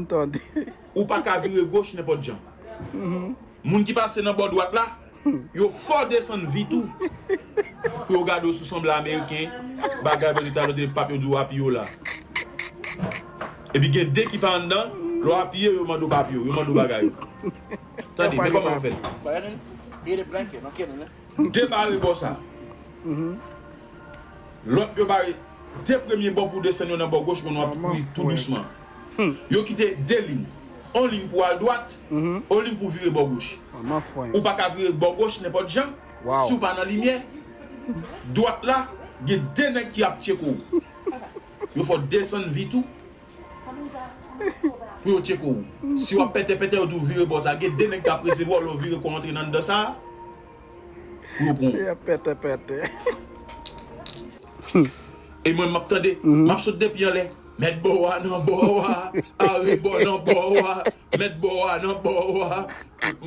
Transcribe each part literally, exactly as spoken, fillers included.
Tande. Ou pa ka vire goch nenpòt jan. Moun ki pase nan bò dwat la, yo fò desann vit ou pou yo gade w si w sanble ameriken, bagay, poze talon de pap yo di w apiye w la. Epi gen de ki pa anndan, lè w apiye yo, yo mande w pa apiye w, yo mande w bagay yo. Tande, men kòman yo fè l. De bare bò sa. Lòt yo bare de premye bò pou desann yo nan bò goch, kounye a w ap kouri tou dousman. Yo kite de liy. On liy pou al dwat, on liy pou vire bò goch. Ou pa ka vire bò goch nenpòt jan, si w pa nan limyè. Dwat la, gen de nèg ki ap tcheke w. Yo fò desann vit ou pou yo tcheke w. Si w ap pètè pètè, yo di w vire bò sa. Gen de nèg k ap resevwa w, lè w vire kò w antre nan anndan sa a, pou yo pran w. Se ap pètè pètè. E mwen, m ap tande, m ap sot depi anlè. Mèt bò a nan bò a, arebò nan bò a, mèt bò a nan bò a.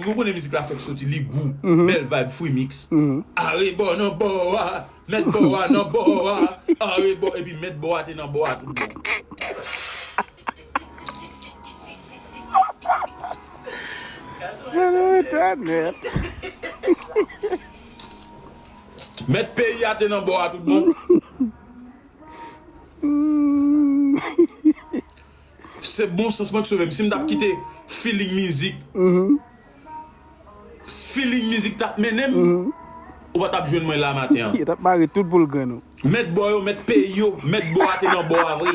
Ou konnen mizik la fèk soti, li gou, bèl vibe, free mix. Arebò nan bò a, mèt bò a nan bò a, arebò, epi mèt bò a te nan bò a tout bon. Gade entènèt. Mèt peyi a te nan bò a tout bon. Se bon sans mwen k sove m. Si m t ap kite feeling mizik, feeling mizik t ap mennen m, ou pa t ap jwenn mwen la maten an. Yo t ap mare tout boul grenn ou. Mèt bò yo, mèt peyi yo, mèt bò a te nan bò a vre.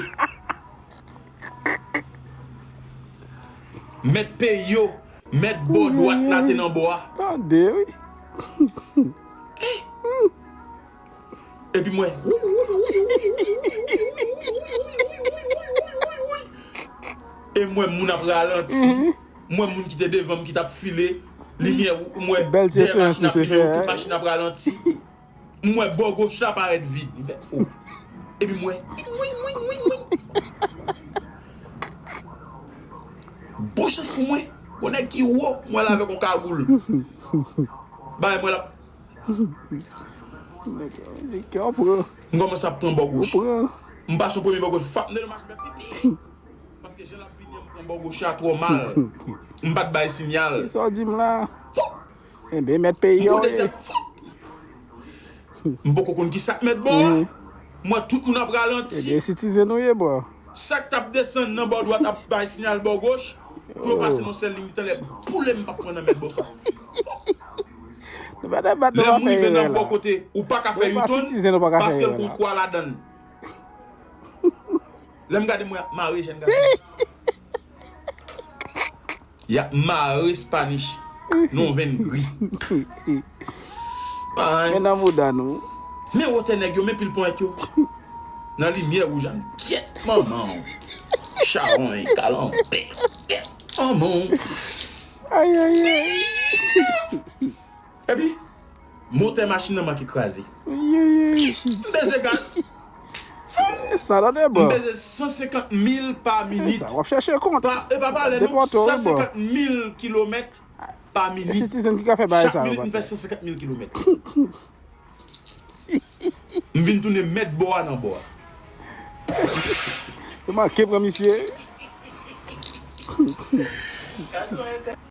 Mèt peyi yo, mèt bò dwat la te nan bò a. Tande, wi. Epi mwen, e mwen moun ap ralanti. Mwen moun ki te devan m ki t ap file limyè, mwen dèyè machin ap file, tout machin ap ralanti. M wè bò goch la parèt vid. M fè, oh. Epi m wè, wing, wing, wing, wing, wing. Bon chans pou mwen, yon nèg ki wo, m wè l avèk yon kagoul. Bay mwen la. Nèg, nèg, kè w pran. M kòmanse ap pran bò goch. Ou pran. M pase yon premye bò goch, fap, m te nan machin, m fè pipi. Paske jan l ap vini an, m pran bò goch la twò mal. M pa t bay sinyal. Kisa w di m la? Enben, mèt peyi yo ye. M poko konn ki sa k mèt bò a. M wè tout moun ap ralanti. Enben, citizen ou ye, bro. Sa k t ap desann nan bò dwat ap bay sinyal bò goch. Pou yo pase nan sèl liy, tanlè boule m p ap pran nan mèt bò sa. Lè m rive nan bò kote, ou pa ka fè U-turn, paske l gon kwa ladan l. Lè m gade, m wè y ap mare jèn gason. Y ap mare Spanish nan yon venn gri. Men nan mouda nou. Men wotè nèg yo, men pil ponyèt yo. Nan limyè wouj a, m gyèt manman w. Chawony, kalanbè. Gyèt manman w. Ayayay. Epi, motè machin nan manke kraze. M peze gaz. Sa la de bon. M peze san senkant mil pa minit. Sa, w ap chèche kont. Pa, e pa pale non, san senkant mil kilomèt pa minit. E citizen ki ka fè bagay sa yo, patnè. Chak minit, m fè san senkant mil kilomèt. M vin tounen mèt bò a nan bò a. Yo manke pran misye.